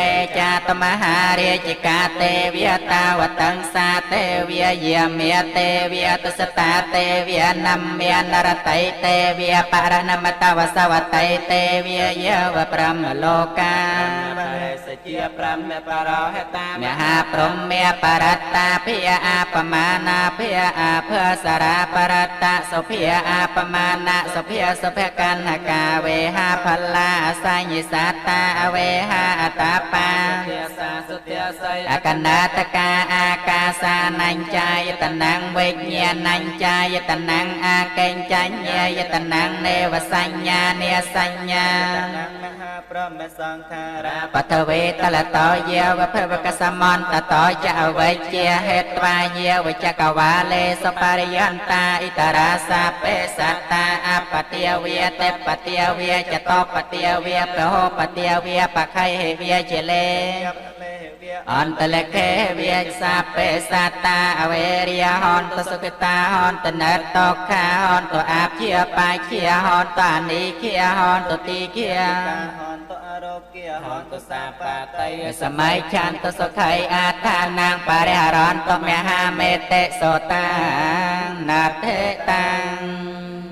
មេចាតមហារាជកាទេវាតាវតੰសាទេវាយាមេទេវាទសតាទេវានមេនរតៃទេវាបរណមតវសវតៃទេវាយាវប្រមលោកា បរិសជាប្រមបរហតា មហាព្រហ្មបរតាភិយអាបមានាភិយអាភសរាបរតៈសុភិយអាបមាណៈសុភិយសុភកណ្ណកាវេហាផលាសញ្ញសតាអវេហាអតបា ធាសាសុធាស័យ អកណាតកាអាកាសានញ្ចាយតនំវិញ្ញាណញ្ចាយតនំអាកេញ្ចញ្ញាយតនំនេវសញ្ញានេសញ្ញា មហាព្រហ្មសង្ខារា បតវេតលតោយាវភវកសមន្តតោចអវិជ្ជាហេត្វាយាវចកវាលេសុបរិយន្តាអិតរាសាបេសតាអបតិវេតិបតិវេចតបតិវេពហោបតិវេបខៃហេវេជាលេ មេវៈ អន្តលកេវិសាបេសតាអវេរិយហន្តសុគតាហន្តនតតខាហន្តអាព្យាបាជាហន្តអនិគាហន្តតិគា ហន្តអរោគាហន្តសាបាតៃ សម័យចន្ទសុខៃអាឋានាងបរិហរន្តមហាមេតិសោតាណាថេតាំង។